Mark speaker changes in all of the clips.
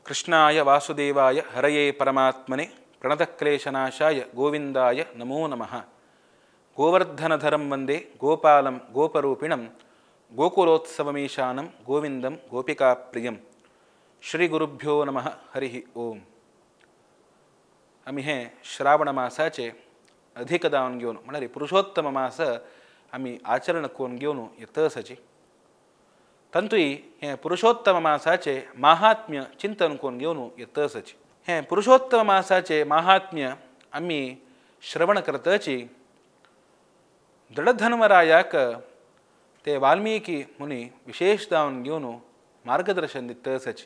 Speaker 1: कृष्णाय वासुदेवाय हरये परमात्मने प्रणतक्लेशनाशाय गोविंदाय नमो नमः। गोवर्धनधरं वंदे गोपालं गोपरूपिणं गोकुलोत्सवमीशानं गोविंदं गोपिकाप्रियं। श्री गुरुभ्यो नमः। हरिः ओम। आमी हे श्रावण मासाचे अधिक दावन घेवन म्हळ्यार पुरुषोत्तम मास आमी आचरण करून घेवन येतसाची तंतुय हे पुरुषोत्तम मासाचे माहात्म्य चिंतन करून घेवन येतसाची हे पुरुषोत्तम मासाचे माहात्म्य आमी श्रवण करतची दृढधन्वरायाक ते वाल्मीकी मुनी विशेष दावन घेवन मार्गदर्शन दितसाची।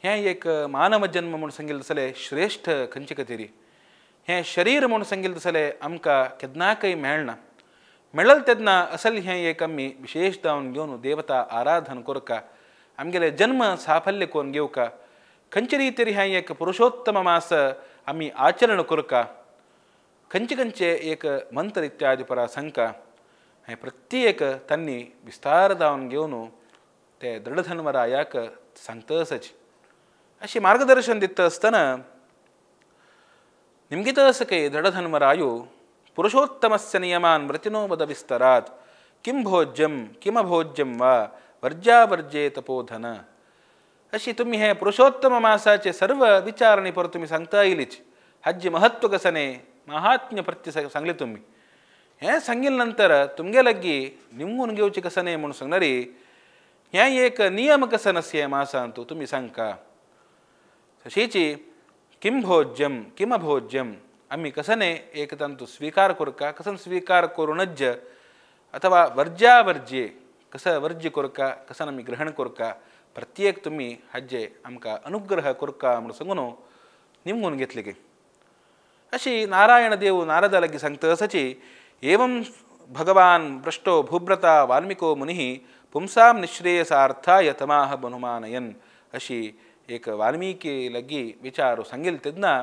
Speaker 1: हें एक मानव जन्म म्हूण सांगिल्लें जाल्यार श्रेष्ठ खंयचे खातीर हें शरीर म्हूण सांगिल्लें जाल्यार आमकां केन्नाकय मेळना, मेळल तेन्ना असल हें एक आमी विशेष दावन घेवन देवता आराधन करका, आमगेले जन्म साफल्य करून घेवका, खंयचे रितीर हें एक पुरुषोत्तम मास आमी आचरण करका, खंयचे खंयचे एक मंत्र इत्यादी परा सांगका हें प्रत्येक तांणी विस्तार दावन घेवन ते दृढधन्वरायाक सांगतसाची अशी मार्गदर्शन दिता आसतना निमगितसके दृढधन्वरायो पुरुषोत्तमस्य नियमान व्रतिनो वद विस्तरात् किं भोज्यं किमभोज्यं वा वर्ज्यावर्ज्ये तपोधन। अशी तुम्ही हे पुरुषोत्तम मासाचे सर्व विचारणी पर तुम्ही सांगता येईलच, हाजे महत्व कसने महात्म्य प्रत्य सांगले तुम्ही। हें सांगिल्ले नंतर तुमगे लागीं निमगून घेवचे कसने म्हणून सांगणारी हें एक नियम कसन आसा मासांतू तुमी सांगका। तशीची किं भोज्यं किमभोज्यं आमी कसने एक तांतू स्वीकार करका, कसन स्वीकार करूनज अथवा वर्ज्यावर्ज्ये कसं वर्ज्य करका, कसन आमी ग्रहण करका, प्रत्येक तुमी हाजे आमकां अनुग्रह करका म्हणून सांगून निमगून घेतले की अशी नारायण देव नारदा लागीं सांगता आसाची एवं भगवान भ्रष्टो भूव्रता वाल्मीको मुनिः पुंसां निश्रेयसार्थाय तमाह बनुमानयन। अशी एक वाल्मीकी लागीं विचार सांगिल्ले तेन्ना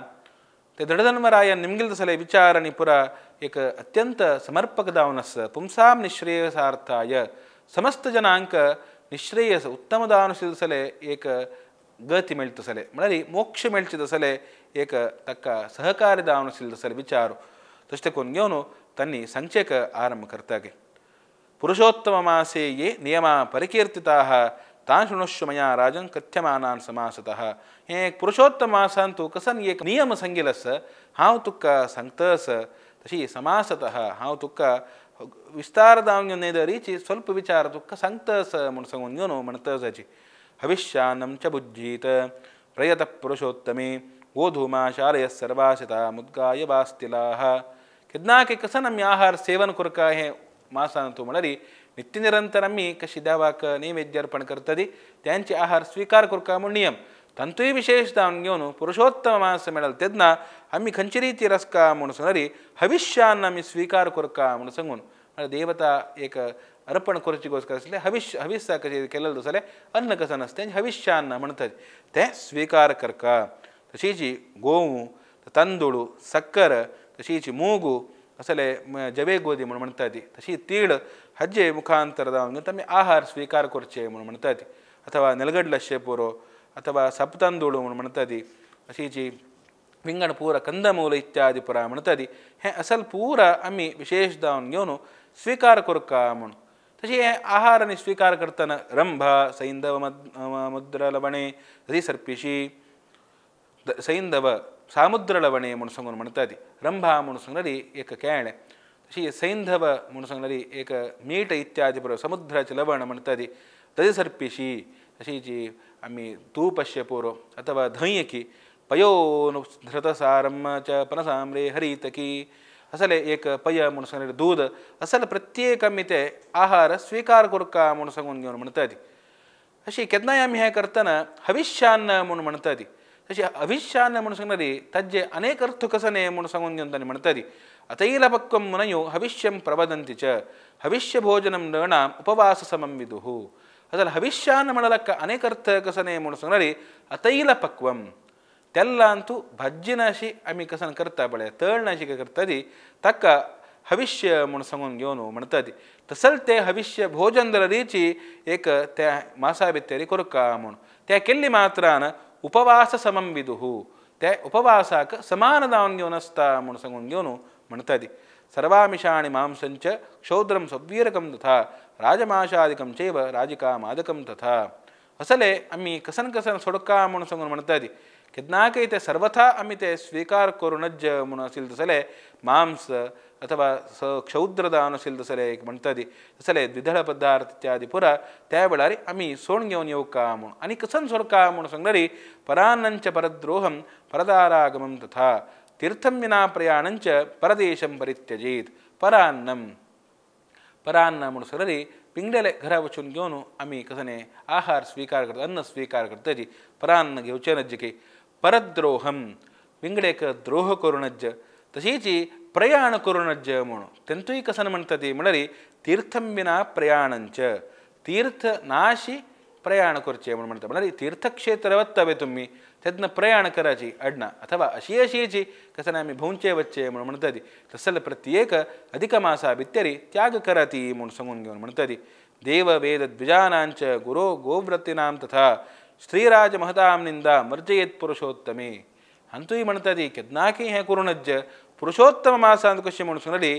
Speaker 1: ते दृढधन्वरायान निमगिल्ले जाल्यार विचार आनी पुरा एक अत्यंत समर्पक जावन आसा। पुंसां निश्रेयसार्थाय समस्त जनांक निश्रेयस उत्तम जावन आशिल्लें जाल्यार एक गती मेळटा जाल्यार म्हळ्यार मोक्ष मेळचे जाल्यार एक ताका सहकार्य जावन आशिल्लें जाल्यार विचार तशें करून घेवन तांणी सांगचेक आरंभ करता की पुरुषोत्तम मासे ये नियमा परिकीर्तिताः तान् शृणुष्व मया राजन् कथ्यमानान् समासतः। हें एक पुरुषोत्तम मासांतू कसन एक नियम सांगिल्लो आसा हांव तुका सांगता आसा तशी समासतः हांव तुका विस्तार जावन घेवन न्हय दरीची स्वल्प विचार तुका सांगता आसा म्हूण सांगून घेवन म्हणटा आसाची हविष्यानं च भुज्जीत प्रयत पुरुषोत्तमे गोधूमा शालयः सर्वाशिता मुद्गाय वास्तिलाः। केन्नाके कसन आमी आहार सेवन करका हें मासांतू म्हळ्यार नित्य निरंतर आमी कशी देवाक नैवेद्य अर्पण करतली त्यांचे आहार स्वीकार करका म्हूण नियम तांतूय विशेष जावन घेवन पुरुषोत्तम मास मेळ्ळो तेन्ना आमी खंयचे रितीर आसका म्हूण सांगल्यार हविष्यान आमी स्वीकार करका म्हूण सांगून म्हळ्यार देवता एक अर्पण करची गोश्ट आसले हविष्य हविस्सा कशें केलें जाल्यार अन्न कसं आसता तें हविष्यान्न म्हणटात तें स्वीकार करका। तशीच गोंव तांदूळ सक्कर तशीच मूग असले जवे गोदी म्हूण म्हणटात तशी तीळ हाजे मुखांतर जावन आमी आहार स्वीकार करचे म्हूण म्हणटात अथवा नेलगडलशे पुरो अथवा सपतांदूळ म्हूण म्हणटात अशीची विंगड पुरा कंदमूल इत्यादी पुरा म्हणटात हें असल पुरा आमी विशेष जावन घेवन स्वीकार करका म्हूण। तशी हें आहार आनी स्वीकार करतना रंभा सैंधव मुद्र लवणे सर्पिशी सैंधव सामुद्र लवणे म्हूण सांगून म्हणटात रंभा म्हूण सांगल्यार एक केळें तशी सैंधव म्हूण सांगल्यार एक मीठ इत्यादी पुरो समुद्राचें लवण म्हणटात तशी सर्पिशी तशीची आमी तूप अशें पुरो अथवा धंयकी पयोनुधृतसारं च पनसाम्रे हरितकी असले एक पय म्हूण सांगल्यार दूद असले प्रत्येक आमी ते आहार स्वीकार करका म्हूण सांगून घेवन म्हणटात। अशी केन्नाय आमी हें करतना हविष्यान्न म्हूण म्हणटात तशी हविष्यान्न म्हूण सांगल्यार ताजे अनेक अर्थ कसने म्हूण सांगून घेवन तांणी म्हणटात अतैलपक्वं मुनयो हविष्यं प्रवदन्ति च हविष्य भोजनं नृणाम् उपवाससमं विदुः। असल हविष्यान्न म्हणल्यार अनेक अर्थ कसने म्हूण सांगल्यार अतैलपक्वं तेल्लांतू भज्जिनाशी आमी कसन करता पळय तळणाशी करता ती ताका हविष्य म्हूण सांगून घेवन म्हणटात तसल ते हविष्य भोजन दरीची एक त्या मासा भितर करका म्हूण त्या केल्ली मात्रान उपवास समं विदुः ते उपवासाक समान जावन घेवन आसता म्हूण सांगून घेवन म्हणटा ती सर्वामिषाणि मांसंच क्षौद्रं सव्वीरकं तथा राजमाशादिकं चैव राजिका मादकं तथा असले आमी कसन कसन सोडका म्हूण सांगून म्हणटा ती केन्नाकय ते सर्वथा आमी ते स्वीकार करूं नज म्हूण आशिल्ले तसले मांस अथवा स क्षौद्र जावन आशिल्ले तसले एक म्हणटा ती तसले द्विदळ पदार्थ इत्यादी पुरा त्या वेळार आमी सोड घेवन येवका म्हूण आनी कसन सोडका म्हूण सांगल्यार परान्नंच परद्रोहं परदारागमं तथा तीर्थं विना प्रयाणंच परदेशं परित्यजेत परान्नं परान्न म्हूण सांगल्यार पिंगडेले घरा वचून घेवन आमी कसने आहार स्वीकार करता अन्न स्वीकार करता परान्न घेवचें नज्ज की परद्रोहं विंगडेक द्रोह करूं नज्ज तशीच प्रयाण करूं नज्ज म्हूण तेंतूय कसन म्हणटा ती म्हणल्यार तीर्थं विना प्रयाणंच तीर्थ नाशी प्रयाण करचें म्हूण म्हणटा म्हणल्यार तीर्थक्षेत्र वत्तवे तुमी तेन्ना प्रयाण कराची अडना अथवा अशी अशीची कसन आमी भोंवचे वच्चे म्हूण म्हणटा ती तसले प्रत्येक अधिक मासा भितरी त्याग कराती म्हूण सांगून घेवन म्हणटा ती देव वेद द्विजानांच गुरो गोव्रतीनां तथा स्त्रीराज महतां निंदा मर्जयेत पुरुषोत्तमे हांतूय म्हणटा ती केन्नाकी हें करूं नज्ज पुरुषोत्तम मासांत कशें म्हूण सांगली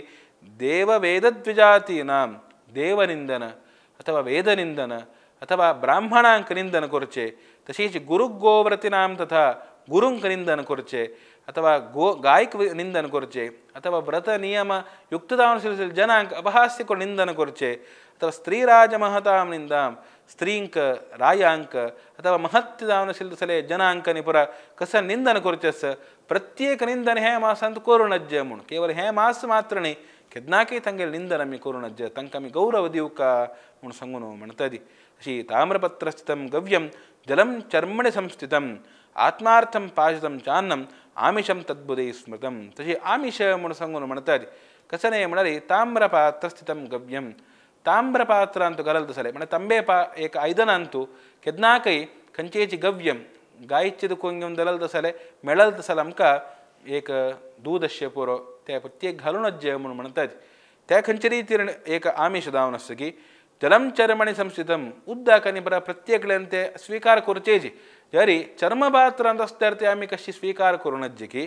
Speaker 1: देव वेदद्विजातीनां देवनिंदन अथवा वेदनिंदन अथवा ब्राह्मणांक निंदन करचें तशीच गुरु गोव्रतीनां तथा गुरूंक निंदन करचें अथवा गो गायक निंदन करचें अथवा व्रत नियम युक्त जावन जनांक अपहास्य करून निंदन करचें अथवा स्त्रीराज महतां निंदां स्त्रींक रायांक अथवा महत्व जावन आशिल्ले तसले जनांक न्ही पुरा कसं निंदन करचें आसा प्रत्येक निंदन हें मासांत करूं नज्ज म्हूण केवल हें मास मात्र न्ही केन्नाकय तांगेलें निंदन आमी करूं नज्ज तांकां आमी गौरव दिवका म्हूण सांगून म्हणटा ती अशी ताम्रपत्रस्थितं गव्यं जलं चर्मणि संस्थितम् आत्मार्थं पाशितं चान्नं आमिषं तद्बुधैः स्मृतं तशी आमिष म्हूण सांगून म्हणटा ती कसने म्हळ्यार ताम्रपात्रस्थितं गव्यं ताम्रपात्रांतु घालल तसले म्हळ्यार तांबे पा एक आयदनांतु केन्नाकय खंयचेची गव्यं गायचें दुखून घेवन दलल तसले मेळल तसले आमकां एक दूद आसचें पुरो तें प्रत्येक घालूनच जे म्हूण म्हणटात त्या खंयचे रितीन एक आमिष जावन आसता की जलं चर्मणि संस्थितं उदक आनी बरें प्रत्येक कडेन ते स्वीकार करचेच जरी चर्मपात्रांत आसल्यार ते आमी कशी स्वीकार करूं नज की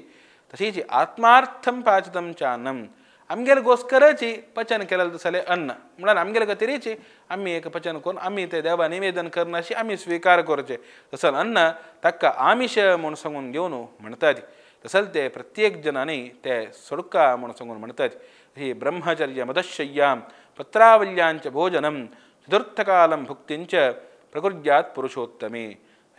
Speaker 1: तशीच आत्मार्थं पाचितं चान्नं आमगेले गोस्करची पचन केलें तसलें अन्न म्हळ्यार आमगेले खातीरच आमी एक पचन करून आमी ते देवा निवेदन करनाशी आमी स्वीकार करचें तसलें अन्न ताका आमिष म्हूण सांगून घेवन म्हणटात तसलें ते प्रत्येक जनांनी ते सोडका म्हूण सांगून म्हणटात ही ब्रह्मचर्य मदशय्यां पत्रावल्यांच भोजनं चतुर्थकालं भुक्तिंच प्रकुर्यात पुरुषोत्तमे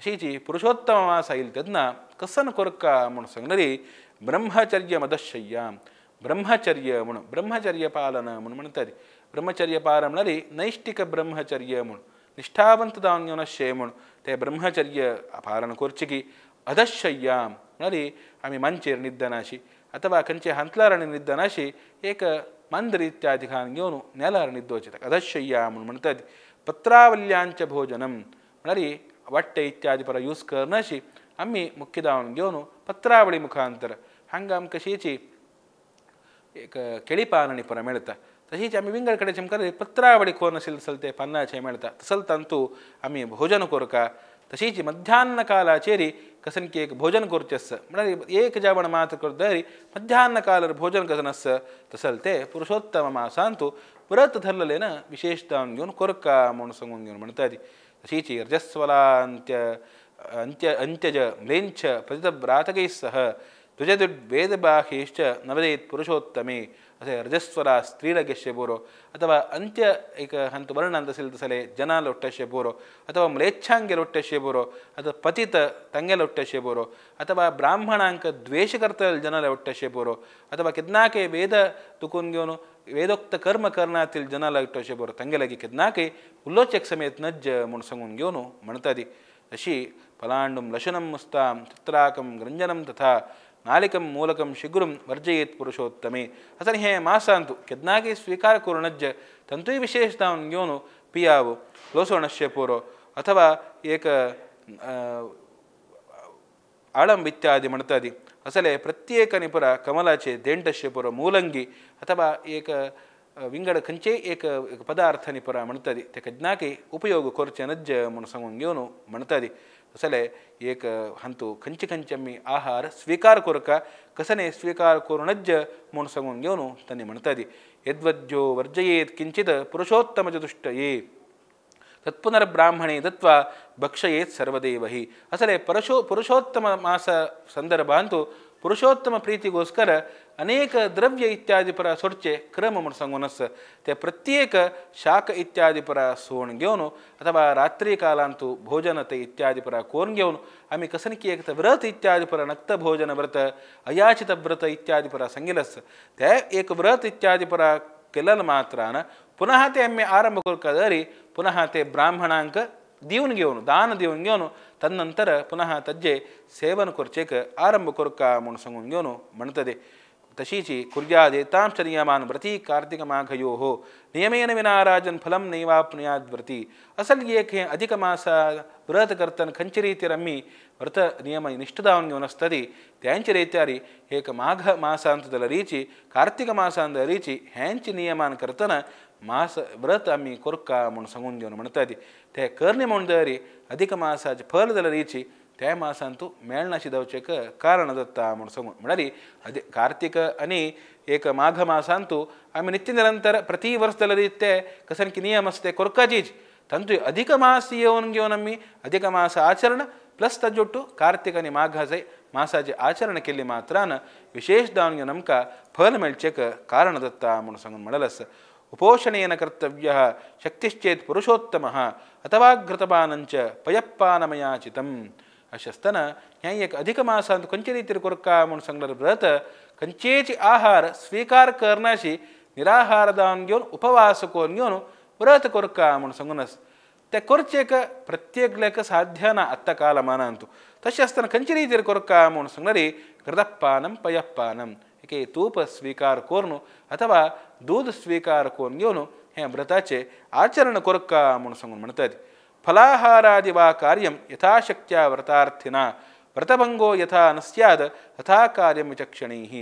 Speaker 1: अशीची पुरुषोत्तम मास आयल तेन्ना कसन कोरका म्हूण सांगणारी ब्रह्मचर्य मदशय्यां ब्रह्मचर्य म्हणून ब्रह्मचर्य पालन म्हणून म्हणटात ब्रह्मचर्य पालन म्हळ्यार नैष्ठिक ब्रह्मचर्य म्हूण निष्ठावंत जावन घेवन आसचें म्हूण तें ब्रह्मचर्य पालन करचें की अधशय्यां म्हळ्यार आमी मांचेर न्हिदनाशी अथवा खंयचे हांतलार आनी न्हिदनाशी एक मांद्र इत्यादी खावन घेवन नेलार न्हिदोवचें ताका अधशय्या म्हूण म्हणटात पत्रावल्यांच भोजनं म्हळ्यार वाट्टे इत्यादी परा यूज करनाशी आमी मुख्य जावन घेवन पत्रावळी मुखांतर हांगा आमकां कशीची एक केळी पान आनी परा मेळटा तशीच आमी विंगड कडेन आमकां पत्रावळी कोण आशिल्लें तसलें तें पानाचें मेळटा तसलें तांतू आमी भोजन करका तशीच मध्याह्न कालाचेर कसन की एक भोजन करचें आसता म्हळ्यार एक जेवण मात्र करता मध्याह्न कालार भोजन कसन आसता तसलें तें पुरुषोत्तम मासांतू व्रत धरलें ना विशेष जावन घेवन करका म्हूण सांगून घेवन म्हणटा ती तशीच रजस्वला अंत्य अंत्य अंत्यज म्लेंछ पतितव्रातकैः सह ध्वजदुर्वेदबाह्यैश्च नवदेत पुरुषोत्तमे असे रजस्वला स्त्रीलगेशे बोरो अथवा अंत्य एक हंत वर्णांत असेल तसले जना लोट्टशे बोरो अथवा म्लेच्छांगे लोट्टशे बोरो अथवा पतित तंगे लोट्टशे बोरो अथवा ब्राह्मणांक द्वेष करतल जन लोट्टशे बोरो अथवा केन्नाके वेद तुकून घेवन वेदोक्त कर्म करण्यातील जना लोट्टशे बोरो तंगे लागी केन्नाके उल्लोचक समेत नज्ज म्हूण सांगून घेवन म्हणटा ती अशी पलांडुं लशुनं मुस्तां चित्राकं गृञ्जनं तथा नालिकं मूलकं शिगुरुं वर्जयेत पुरुषोत्तमे असं हे मासांतु केन्नाकी स्वीकार करूं नज्ज तंतूय विशेष जावन घेवन पियाव लोसोणस्य पुरो अथवा एक आळंब इत्यादी म्हणटा ती असले प्रत्येक निपुरा कमलाचे देंटशे पुरो मूलंगी अथवा एक विंगड खंयचेय एक पदार्थ निपुरा म्हणटा ती ते केन्नाकी उपयोग करचे नज्ज म्हूण सांगून घेवन म्हणटा ती असले एक हंतू खंयचे खंयचे आमी आहार स्वीकार करका कसने स्वीकार करूनच म्हूण सांगून घेवन तांणी म्हणटा ती यद्वद्यो वर्जयेत किंचित पुरुषोत्तम चतुष्टये तत्पुनर्ब्राह्मणे दत्वा भक्षयेत सर्वदेवही. असले पुरुषोत्तम माಸ संदर्भांतु पुरुषोत्तम प्रीतिಗೋಸ್ಕರ ಅನೇಕ ದ್ರವ್ಯ ಇತ್ಯಾದಿ ಪರ ಸೊಡ್ಚೆ ಕ್ರಮ म्हूण सांगून आसा. ते प्रत्येक शाक इत्यादी ಪರ सोण घेवन ಅಥವಾ ರಾತ್ರಿ ಕಾಲಾಂತು ಭೋಜನತೆ ಇತ್ಯಾದಿ ಪರ ಕೋನ್ घेवन आमी कसनकी एक व्रत इत्यादी ಪರ ನಕ್ತ ಭೋಜನ ವ್ರತ ಅಯಾಚಿತ ವ್ರತ इत्यादी ಪರ सांगिल्लें आसा. ते एक व्रत इत्यादी ಪರ केल्यान मात्रान पुनः ते आमी आरंभ करका जाल्यार पुनः ते ब्राह्मणांक दिवन घेवन दान दिवन घेवन तदनंतर पुनः तज्जे सेवन करचेक आरंभ करका म्हूण सांगून घेवन म्हणटले. तशीची कुर्यादेतांश्च नियमान व्रती कार्तिक माघयोः नियमेन विना राजन फलम नैवाप्नुयाद व्रती. असल एक हें अधिक मास व्रत करतना खंयचे रितीर आमी व्रत नियम निश्ठ जावन घेवन आसतली त्यांचे रित्यारी एक माघ मासांत जाल्यार रिची कार्तिक मासांत जाल्यार रिची हेंचे नियमान करतना मास व्रत आमी करका म्हूण सांगून घेवन म्हणटात. ते करणे म्हूण जाल्यार अधिक मासाचें फल जाल्यार रिची त्या मासांतू मेळनाशी जावचें कारण जाता म्हूण सांगून म्हळ्यार अदी कार्तिक आनी एक माघ मासांतू आमी नित्य निरंतर प्रति वर्स जाल्यार ते कसन की नियम आसा ते करपाचीच. तांतू अधिक मास येवन घेवन आमी अधिक मास आचरण प्लस ताजे कार्तिक आनी माघाचे मासाचे आचरण केल्ले मात्रान विशेष जावन घेवन आमकां फल मेळचें कारण जाता म्हूण सांगून म्हणलें आसा. उपोषणेन कर्तव्यः शक्तिश्चेत् पुरुषोत्तमः अथवा घृतपानंच पयःपानमयाचितम्. अशें आसतना हें एक अधिक मासांत खंयचे रितीर करका म्हूण सांगल्यार व्रत खंयचेच आहार स्वीकार करनाशी निराहार जावन घेवन उपवास करून घेवन व्रत करका म्हूण सांगून आसा. ते करचेक प्रत्येकल्याक साध्य ना आत्तां कालमानांतू. तशें आसतना खंयचे रितीर करका म्हूण सांगल्यार घृतपानम पयःपानम एके तूप स्वीकार करून अथवा दूध स्वीकार करून घेवन हें व्रताचें आचरण करका म्हूण सांगून म्हणटात. फलाहारादि वा कार्यं यथाशक्त्या व्रतार्थिना व्रतभंगो यथा न स्याद तथा कार्यं विचक्षणैः.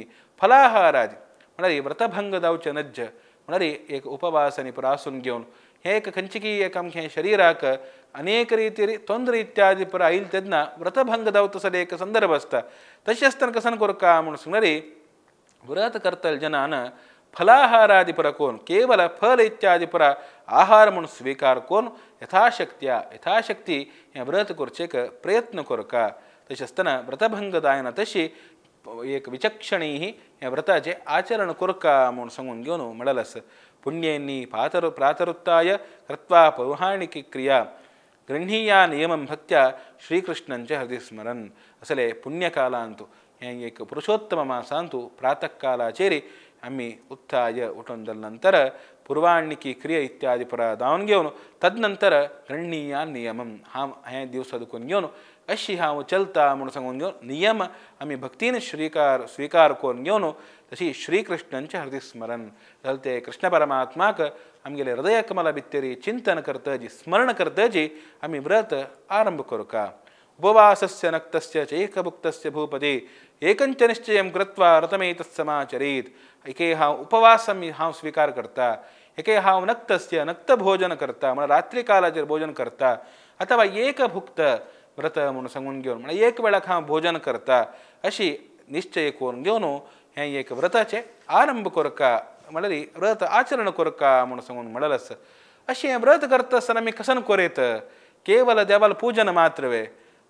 Speaker 1: फलाहारादि म्हळ्यार व्रतभंग जावचें नज्ज म्हळ्यार एक उपवास आनी प्रासून घेवन हें एक खंयची एक आमचें शरिराक अनेक रितीर तोंदरे इत्यादी परा आयिल्लें तेन्ना व्रतभंग जावता तसो एक संदर्भ आसता. तशें आसतना कसन करका म्हूण सांगल्यार व्रत करतले जनान फलाहारादि पर कोण केवल फल इत्यादि पर आहार म्हूण स्वीकार कोण यथाशक्त्या यथाशक्ती हें व्रत करचेक प्रयत्न करका. तशें आसतना व्रतभंग जायना तशी एक विचक्षणी हें व्रताचें आचरण करका म्हूण सांगून घेवन म्हणलें आसा. पुण्येन्नी प्रातरुत्थाय कृत्वा पौराणिकी क्रिया गृह्णीया नियमं भक्त्या श्रीकृष्णंच हृदि स्मरन्. असले पुण्यकालांतु हें एक पुरुषोत्तम मासांतु प्रातःकालाचेर आमी उत्थाय उठून जाले नंतर पूर्वाण्णिकी क्रिया इत्यादी परा जावन घेवन तदनंतर गृह्णीया नियमं हांव हें दिवसा दुखून घेवन अशी हांव चलता म्हूण सांगून घेवन नियम आमी भक्तीन स्वीकार करून घेवन तशी श्रीकृष्णांचे हृदय स्मरण जाल्यार ते कृष्ण परमात्माक आमगेले हृदय कमला भितरी चिंतन करतजी स्मरण करतजी आमी व्रत आरंभ करका. उपवासस्य नक्तस्य चैकभुक्तस्य भूपते एकंच निश्चयं कृत्वा व्रतमेतत्समाचरेत्. एके हांव उपवास हांव स्वीकार करता, एके हांव नक्तस्य नक्त भोजन करता म्हळ्यार रात्री कालाचेर भोजन करता अथवा एकभुक्त व्रत म्हूण सांगून घेवन म्हळ्यार एक वेळाक हांव भोजन करता अशी निश्चय करून घेवन हें एक व्रताचें आरंभ करका म्हळ्यार व्रत आचरण करका म्हूण सांगून म्हणलें आसा. अशें हें व्रत करता आसतना आमी कसन कोरेत केवल देवाल पूजन मात्रवे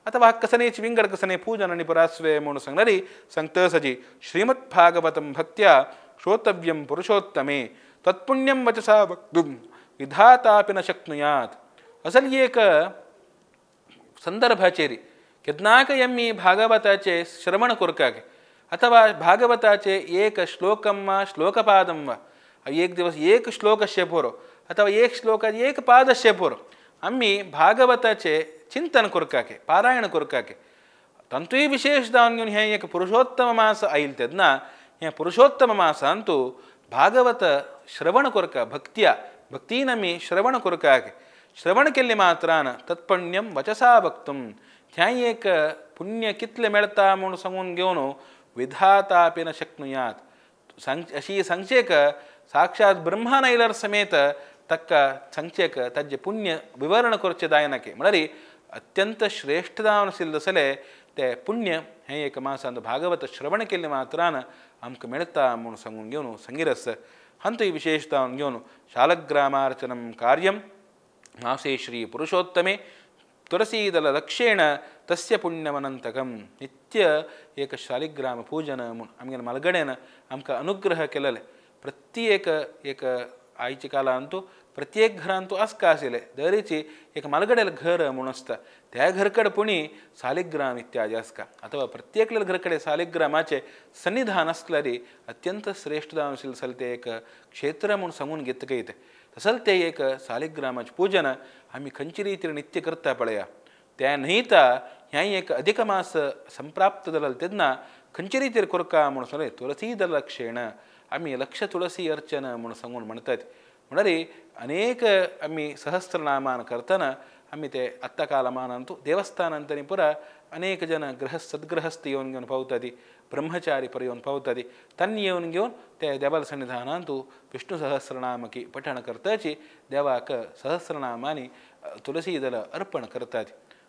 Speaker 1: अथवा कसनेच विंगड कसने पूजन आनी परास्वे म्हूण सांगल्यार सांगता सजी श्रीमद्भागवतं भक्त्या श्रोतव्यं पुरुषोत्तमे तत्पुण्यं वचसा वक्तुं विधातापि न शक्नुयात्. असल एक संदर्भाचेर केन्नाक आमी भागवताचे श्रवण करकाक अथवा भागवताचे एक श्लोकं वा श्लोकपादं वा एक दिवस एक श्लोकस्य पुरो अथवा एक श्लोकाचे एक पादस्य पुरो आमी भागवताचे चिंतन करकाके पारायण करकाके तांतूय विशेष जावन घेवन हें एक पुरुषोत्तम मास आयिल्लें तेन्ना हें पुरुषोत्तम मासांतू भागवत श्रवण करका भक्त्या भक्तीन आमी श्रवण करकाके श्रवण केल्ले मात्रान तत्पुण्यं वचसा वक्तुं थंय एक पुण्य कितलें मेळटा म्हूण सांगून घेवन विधातापि न शक्नुयात. अशी सांगचेक साक्षात ब्रह्मान आयल्यार समेत ताका सांगचेक ताजें पुण्य विवरण करचें जायना की म्हळ्यार अत्यंत श्रेष्ठ जावन आशिल्लें तसलें तें पुण्य हें एक मासांत भागवत श्रवण केल्ले मात्रान आमकां मेळटा म्हूण सांगून घेवन संगीर आसा. हांतूय विशेष जावन घेवन शालग्रामार्चनं कार्यं मासे श्री पुरुषोत्तमे तुलसीदल लक्षेण तस्य पुण्यमनंतकं. नित्य एक शालिग्राम पूजन म्हूण आमगेले मालगडेन आमकां अनुग्रह केलेले प्रत्येक एक आयच्या कालांतू प्रत्येक घरांतू आसका आशिल्लें दरेची एक मालगडेल घर म्हूण आसता त्या घरकडे पुणी सालिग्राम इत्यादी आसका अथवा प्रत्येकल्या घरकडे सालिग्रामाचे सन्निधान आसल्यार अत्यंत श्रेष्ठ जावन आशिल्लें तसलें तें एक क्षेत्र म्हूण सांगून घेतकयत तसलें तें एक सालिग्रामाचें पूजन आमी खंयचे रितीन नित्य करता पळया त्या न्हयता हें एक अधिक मास संप्राप्त जालें तेन्ना खंयचे रितीर करका म्हूण सांगलें तुलसी दलक्षेण आमी लक्ष तुळसी अर्चन म्हूण सांगून म्हणटात. म्हणल्यार अनेक आमी सहस्रनामान करतना आमी ते आत्तां कालमानांतू देवस्थानांतनी पुरा अनेक जन गृह सद्गृहस्थ येवन घेवन पावताती ब्रह्मचारी पर येवन पावताती तांणी येवन घेवन ते देवाल सन्निधानांतू विष्णु सहस्रनामकी पठण करताची देवाक सहस्रनामांनी तुलसी दल अर्पण करतात.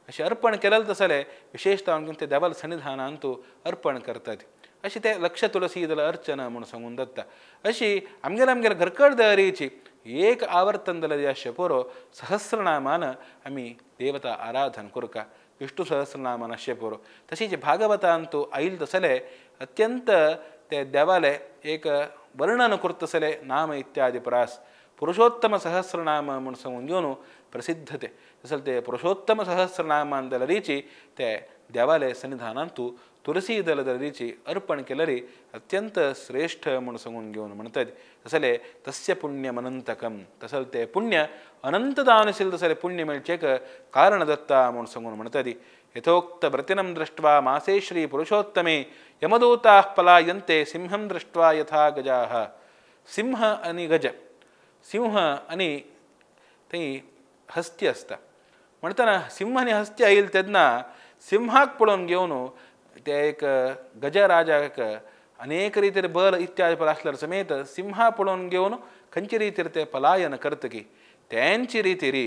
Speaker 1: अशें अर्पण केलें तसलें विशेष जावन घेवन ते देवाल सन्निधानांतू अर्पण करतात. अशें तें लक्ष तुलसी दल अर्चन म्हूण सांगून दत्ता. अशी आमगेले आमगेले घरकड दरीची एक आवर्तन जाल्यार आसचें पुरो सहस्रनामान आमी देवता आराधन करका विष्णु सहस्रनामान आसचें पुरो. तशीच भागवतांतू आयिल्लें तसलें अत्यंत ते देवाले एक वर्णन करतसलें नाम इत्यादी प्रास पुरुषोत्तम सहस्रनाम म्हूण सांगून घेवन प्रसिद्ध ते तसलें ते पुरुषोत्तम सहस्रनामान जाल्यारीची ते देवाले सन्निधानांतू तुलसी दल दरीची अर्पण केल्यारी अत्यंत श्रेष्ठ म्हूण सांगून घेवन म्हणटात. तसलें तस्य पुण्यमनंतकं तसलें तें पुण्य अनंत जावन आशिल्लें तसलें पुण्य मेळचेक कारण दत्ता म्हूण सांगून म्हणटात. यथोक्त व्रतिनं दृष्ट्वा मासे श्री पुरुषोत्तमे यमदूताः पलायन्ते सिंहं दृष्ट्वा यथा गजाः. सिंह आनी गज सिंह आनी थंय हस्ती आसता म्हणटना सिंह आनी हस्ती आयिल्लें तेन्ना सिंहाक पळोवन घेवन ते एक गजराजाक अनेक रितीर बल इत्यादी पर आसल्यार समेत सिंहा पळोवन घेवन खंयचे रितीर ते पलायन करतकी तेंचे रितीरी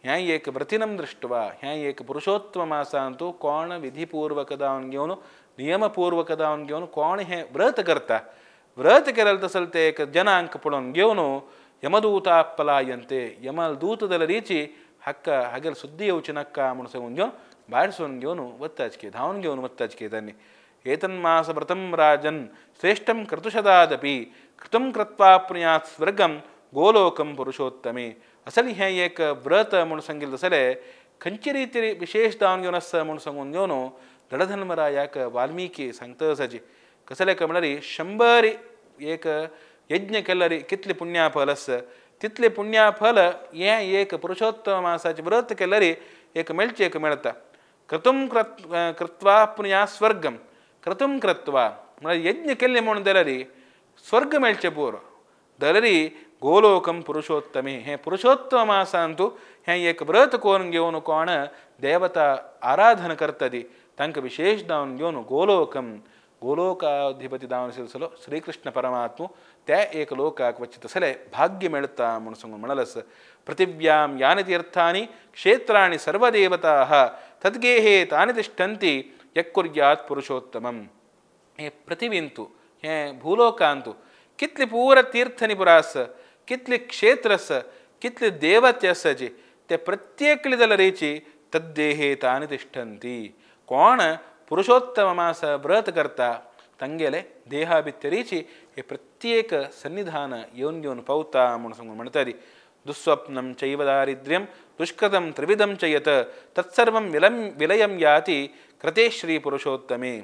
Speaker 1: हें एक व्रतिनं दृष्ट्वा हें एक पुरुषोत्तम मासांतू कोण विधिपूर्वक जावन घेवन नियमपूर्वक जावन घेवन कोण हें व्रत करता व्रत केलें तसलें ते एक जनांक पळोवन घेवन यमदूता पलायन्ते यमदूत जाल्यारीची हाका हागेर सुद्दी येवची नाका म्हूण सांगून घेवन भायर सून घेवन वत्ताचके धांवन घेवन वत्ताचके तांणी. एतन्मास व्रतं राजन श्रेष्ठं क्रतुशदादपि कृतं कृत्वा प्रियात् स्वर्गं गोलोकं पुरुषोत्तमे. असली हें एक व्रत म्हूण सांगिल्लें तसलें खंयचे रितीर विशेष जावन घेवन आसा म्हूण सांगून घेवन दडधर्मरायाक वाल्मिकी सांगता आसाची कसलें काय म्हणल्यार 100 एक यज्ञ केल्यार कितलें पुण्याफल आसा तितलें पुण्याफल हें एक पुरुषोत्तम मासाचें व्रत केल्यार एक मेळचें एक मेळटा. क्रतुं कृत्वा पुण्या स्वर्गं क्रतुं कृत्वा म्हळ्यार यज्ञ केल्लें म्हूण जाल्यार स्वर्ग मेळचें पुरो जाल्यार गोलोकं पुरुषोत्तमे हें पुरुषोत्तम मासांतू हें एक व्रत करून घेवन कोण देवता आराधन करता ती तांकां विशेष जावन घेवन गोलोकं गोलोकाधिपती जावन आशिल्लो श्रीकृष्ण परमात्मू त्या एक लोकाक वचचे तसलें भाग्य मेळटा म्हूण सांगून म्हणलें आसा. पृथिव्यां यानि तीर्थानि क्षेत्राणि सर्वदेवताः तद्गेहे तानि तिष्ठन्ति यक्कुर्यात् पुरुषोत्तमं. हें पृथिवींतू हें भूलोकांतू कितले पूरा तीर्थांनी पुरा आसा कितले क्षेत्र आसा कितले देवते आसा जी ते प्रत्येकली जाल्यारीची तद्देहे तानि तिष्ठन्ति. कोण पुरुषोत्तम मास व्रत करता तांगेले देहाभितरीची हे प्रत्येक सन्निधान येवन घेवन पावता म्हूण सांगून म्हणटाली. दुस्वप्नं चैव दारिद्र्यं दुष्कृतं त्रिविधं च यत् तत्सर्वं विलयं याति कृते श्री पुरुषोत्तमे.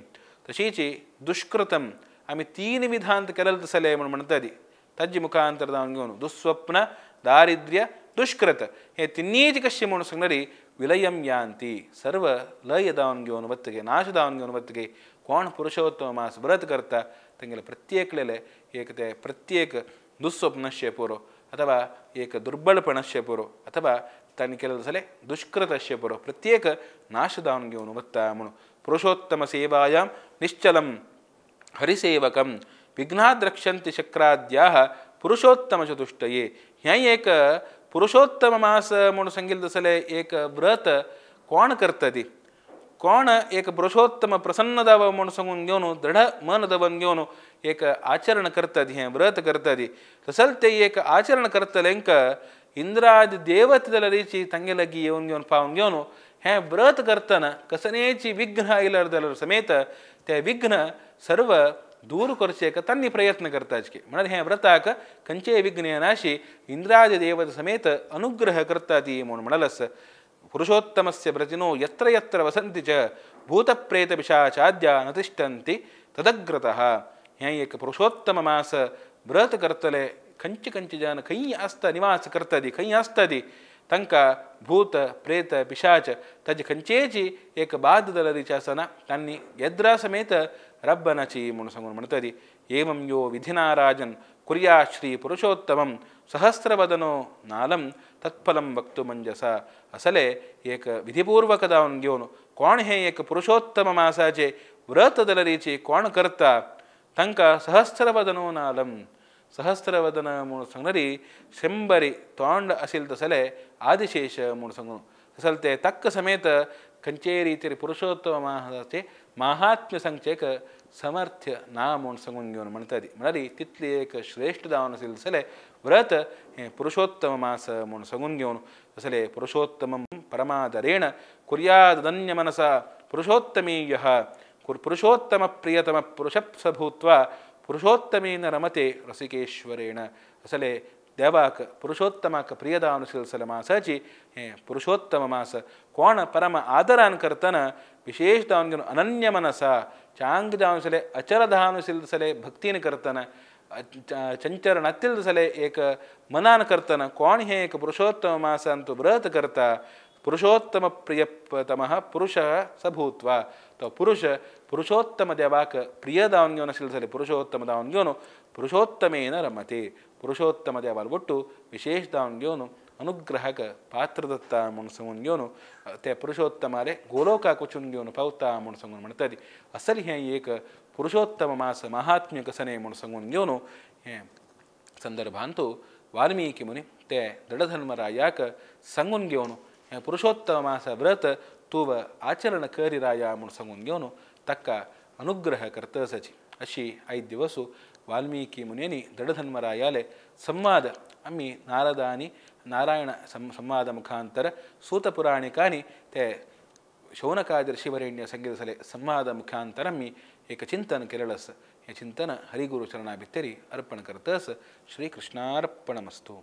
Speaker 1: तशीच दुष्कृतं आमी तीन विधांत केलें तसलें म्हूण म्हणटाली ताजे मुखांतर जावन घेवन दुस्वप्न दारिद्र्य दुष्कृत हे तिन्नीच कशें म्हूण सांगल्यार विलयं यान्ति सर्व लय जावन घेवन वतगे नाश जावन घेवन वतगे कोण पुरुषोत्तम मास व्रत करता तांगेले प्रत्येकलेले एक ते प्रत्येक दुस्वप्नशें पुरो अथवा एक दुर्बलपणशें पुरो अथवा तांणी केलें जाल्यार दुष्कृतशें पुरो प्रत्येक नाश जावन घेवन वता म्हणून पुरुषोत्तम सेवायां निश्चलं हरिसेवकं विघ्नाद् रक्षन्ति शक्राद्याः पुरुषोत्तम चतुष्टये. हें एक पुरुषोत्तम मास म्हणून सांगिल्लें तसलें एक व्रत कोण करता ती कोण एक पुरुषोत्तम प्रसन्न जावं म्हूण सांगून घेवन दृढ मन दवन घेवन एक आचरण करता ती हें व्रत करता ती तसल ते एक आचरण करतलेंक इंद्रादि देवते जाल्यार तांगे लागीं येवन घेवन पावन घेवन हें व्रत करतना कसनेची विघ्न आयल्यार जाल्यार समेत ते विघ्न सर्व दूर करचे तांणी प्रयत्न करताचे म्हळ्यार हें व्रताक खंयचेय विघ्न येनाशी इंद्रादि देवते समेत अनुग्रह करता ती म्हूण म्हणलस पुरुषोत्तमस्य व्रतिनो यत्र यत्र वसन्ति च भूतप्रेतपिशाचाद्या न तिष्ठन्ति तदग्रतः हें एक पुरुषोत्तम मास व्रत करतले खंयचे खंयचे जन खंय आसता निवास करता ती खंय आसता ती तांकां भूत प्रेत पिशाच ताजे खंयचेची एक बाद जाल्यारीची आसना तांणी येद्रा समेत रब्बनाची म्हूण सांगून म्हणटा ती एवं यो विधिना राजन कुर्या श्री पुरुषोत्तमं सहस्रवदनो नालं तत्फलं वक्तुमंजसा असले एक विधिपूर्वक जावन घेवन कोण हें एक पुरुषोत्तम मासाचे व्रत जाल्यारीची कोण करता तांकां सहस्रवदनो नालं सहस्रवदन म्हूण सांगणारी शंबरी तोंड आशिल्लें तसले आदिशेष म्हूण सांगून तसल ते तक्क समेत खंयचेय रितीर पुरुषोत्तम मासाचे माहात्म्य सांगचेक समर्थ्य ना म्हूण सांगून घेवन म्हणटा ती म्हळ्यार तितली एक श्रेश्ठ जावन आशिल्लें तसलें व्रत हें पुरुषोत्तम मास म्हूण सांगून घेवन तसलें पुरुषोत्तमं परमादरेण कुर्यादन्य मनसा पुरुषोत्तमीयः पुरुषोत्तम प्रियतम पुरुषप्स भूत्वा पुरुषोत्तमेन रमते रसिकेश्वरेण असले देवाक पुरुषोत्तमाक प्रियदावन सिलसिल मासाची हें पुरुषोत्तम मास कोण परम आदरान करतना विशेष जावन घेवन अनन्य मनसा चांग जावन सले अचल धावन सिलसले भक्तीन करतना चंचर नातील सले एक मनान करतना कोण हें एक पुरुषोत्तम मासांतु व्रत करता पुरुषोत्तम प्रियतमः पुरुषः स भूत्वा तो पुरुष पुरुषोत्तम देवाक प्रिय दावन घेवन आशिल्ले जाल्यार पुरुषोत्तम दावन घेवन पुरुषोत्तमेन रमते पुरुषोत्तम देवाल ಒಟ್ಟು ವಿಶೇಷ दावन घेवन अनुग्रहक पात्र दत्ता म्हूण सांगून घेवन ते पुरुषोत्तमाले गोलोकाक वचून घेवन पावता म्हूण सांगून म्हणटा ती असल हें एक पुरुषोत्तम मास महात्म्य कसने म्हूण सांगून घेवन हें संदर्भांतु वाल्मीकि मुनी ते दृढधर्मरायाक सांगून घेवन हें पुरुषोत्तम मास व्रत तूं आचरण करिराया म्हूण सांगून घेवन ताका अनुग्रह करतसाची अशी आयज दिवसू वाल्मीकि मुनिनी दृढधर्मरायाले संवाद आमी नारद आनी नारायण संवाद मुखांतर सूतपुराणिकानी ते शौनकादि ऋषिवरेण्य संगीत संवाद मुखांतर आमी एक चिंतन केलेलं आसा. हें चिंतन हरिगुरु चरणा भितरी अर्पण करतस. श्रीकृष्णार्पणमस्तु.